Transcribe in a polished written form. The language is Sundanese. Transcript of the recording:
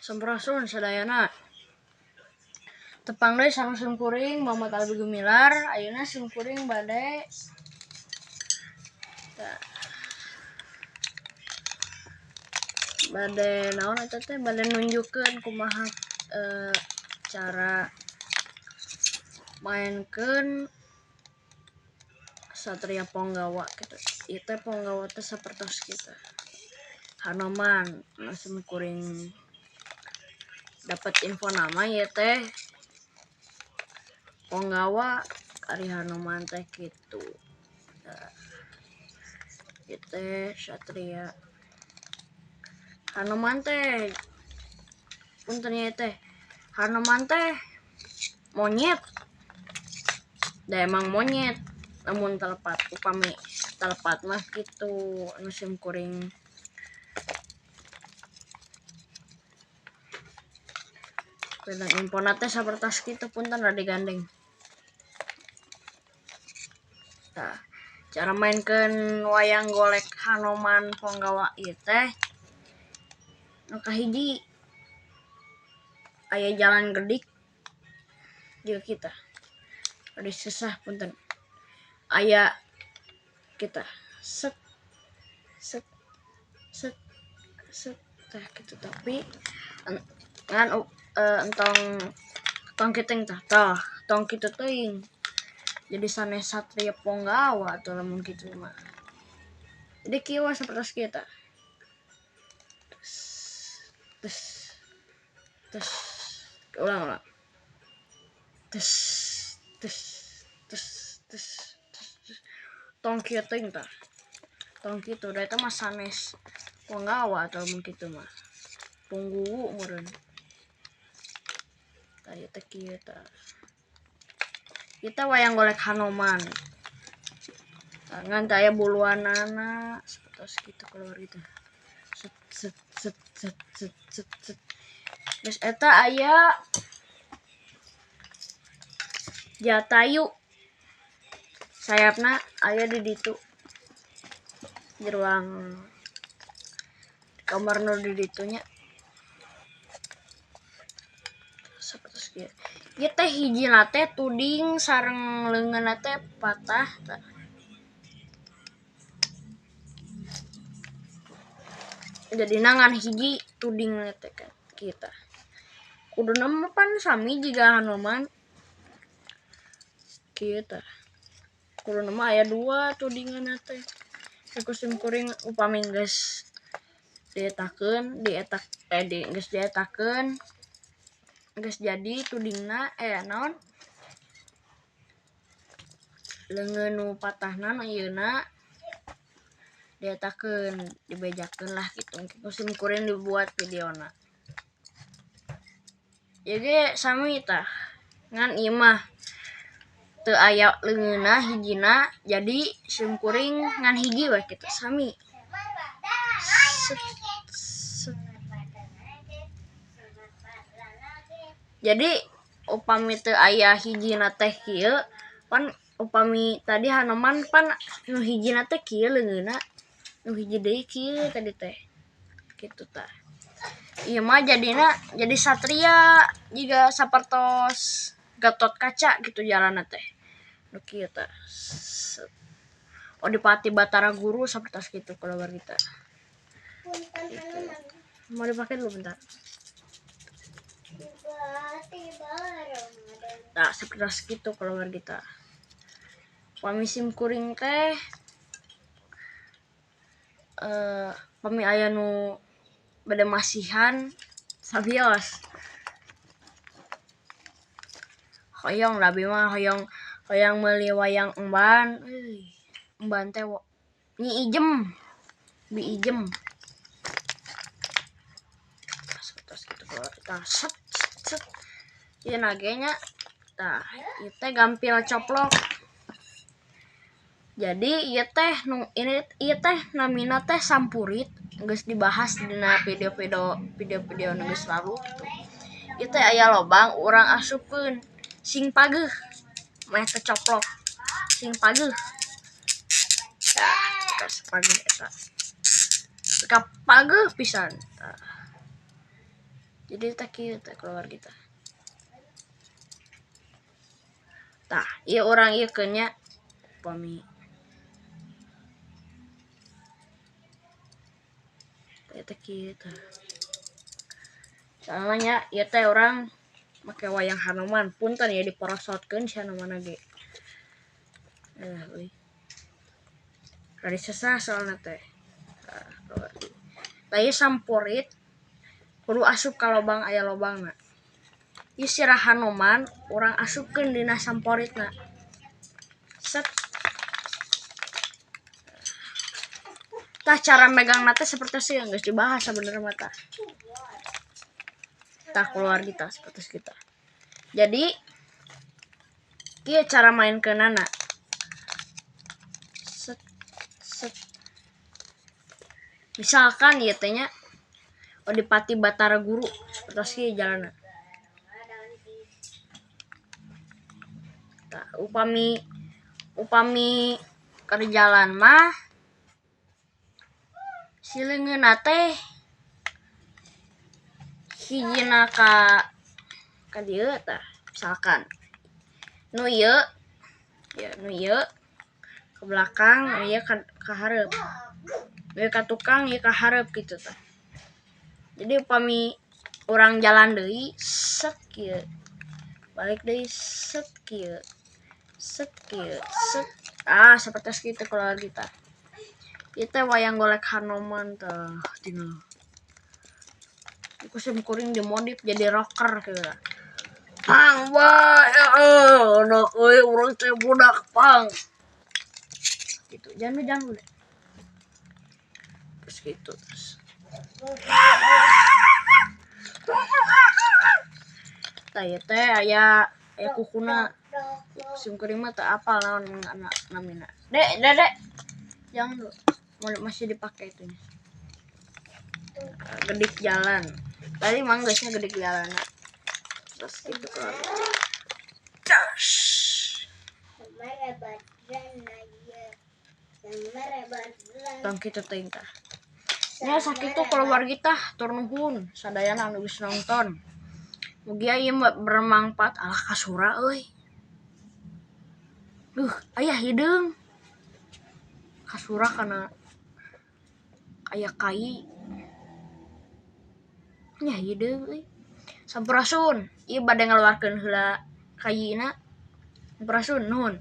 Sampurasun sadayana. Tepang deui sareng sim kuring Muhammad Albi Gumilar. Ayeuna sim kuring bade bade naon eta teh, bade nunjukkeun kumaha cara mainkeun Satria Ponggawa gitu. Ieu teh Ponggawa teh sapertos kitu. Hanoman nu sim kuring dapat info nama ieu teh Ponggawa ari Hanoman teh kitu. Ieu teh Satria Hanoman teh, punten ieu teh Hanoman teh monyet. Da emang monyet lamun telepat, upami telepat mah kitu anu sim kuring pedang infona teh sapertos kitu, punten rada gandeng. Tah, cara mainkeun wayang golek Hanoman Ponggawa ieu teh nu kahiji aya jalan gedik jeung kita. Rada susah punten. Aya kita set set set set tah kitu, tapi ngan entong tong kitu tah, tah tong kitu teuing. Jadi sanes Satria Ponggawa atuh lamun kitu mah. Jadi kieu we sapertos kieu tah. Tes tes tes, ulang ulang. Tes tes tes tes tes, tong kieu teuing tah. Tong kitu da eta mah sanes Ponggawa atuh lamun kitu mah. Pungguwu meureun. Tah ieu teh kieu tah. Kita wayang golek Hanoman. Tangan teh aya buluanana sapertos kitu keluar gitu. Set set set set set set set. Geus eta aya Jatayu. Sayapna aya di ditu. Di ruang kamar nu di ditu nya. Sapertos kieu. Ieu teh hijina teh tuding sareng leungeunna teh patah tah. Jadina ngan hiji tuding teh kita. Kuduna mah pan sami jiga Hanoman. Kieu tah. Kuduna mah aya dua tudinganna teh. Ku sim kuring upami geus dietakeun, dietak di geus dietakeun geus jadi tudingna naon? Leungeun nu patahna nu ieuna dietakeun, dibejakeun lah kitu. Ku sim kuring dibuat videona. Ieu ge sami tah. Ngan ieu mah teu aya leungeunna hijina, jadi sim kuring ngan hiji we kitu sami. Set, set. Jadi upami teu aya hijina teh kieu, pan upami tadi Hanoman pan nu hijina teh kieu leungeunna, nu hiji deui kieu tadi teh. Kitu tah. Ieu mah jadina jadi satria jiga sapertos Gatot Kaca gitu jalanna teh. Nu kieu tah. Set. Odipati Batara Guru sapertos kitu keluar kita. Gitu. Mau dipakai dulu bentar. Nah, seperti gitu keluar kita. Pami sim kuring teh pami aya nu bade masihan sabios. Hoyong lah abi mah hoyong hoyong meuli wayang emban. Euy, emban teh Nyi Ijem, Bi Ijem. Terus gitu keluar kita set set. Ieu nage nya. Tah, ieu teh gampil coplok. Jadi ieu teh nu ini ieu teh namina teh sampurit, geus dibahas dina video-video nu geus lalu gitu. Ieu teh aya lobang urang asupkeun sing pageuh meh teu coplok. Sing pageuh. Tah, tos pageuh eta. Ka pageuh pisan. Tah. Jadi teh kieu teh keluar kita. Tah, ieu urang ieu keun nya upami teh kieu tah. Soalna nya ieu teh urang make wayang Hanoman, punten ya diporosotkeun si Hanoman ge. Euy. Rada sesah soalna teh. Tah, keluar. Tah ieu samporit kudu asup ka lobang aya lobangna. Ieu sirah Hanoman urang asupkeun dina samporitna. Set. Tah cara megangna teh seperti sih geus dibahas sabenerna mah tah. Tah keluar kita seperti kita. Jadi kieu cara mainkeunana. Set set. Misalkan ieu teh nya Odipati Batara Guru seperti kieu jalanna. Tah upami upami keur jalan mah si leungeunna teh hijina ka dieu tah misalkan nu ieu ya nu ieu ke belakang, nu ieu ka hareup, nu ieu ka tukang, ieu ka hareup gitu tah. Jadi upami urang jalan deui set kieu, balik deui set kieu, set kieu, set, ah seperti kitu keluar kita. Ieu teh wayang golek Hanoman tah tinggal. Iku sim kuring dimodif jadi rocker gitu lah. Pang bae anak euy urang teh budak pang. Gitu, jangan jangan deh. Terus gitu terus. Tah ieu teh aya aya kukuna. Sim kuring mah teu apal naon namina. Dek, dek, dek. Jangan dulu. Masih dipakai itunya. Gedik jalan. Tadi mah geusnya gedik jalan. Terus gitu keluar. Cas. Tong kitu teuing tah. Nya sakitu keluar kita tur nuhun sadayana anu geus nonton. Mugia ieu bermanfaat alah kasura euy. Duh, aya hideung. Kasura kana aya kai. Nya hideung euy. Sampurasun, ieu bade ngaluarkeun heula kayina. Sampurasun, nuhun.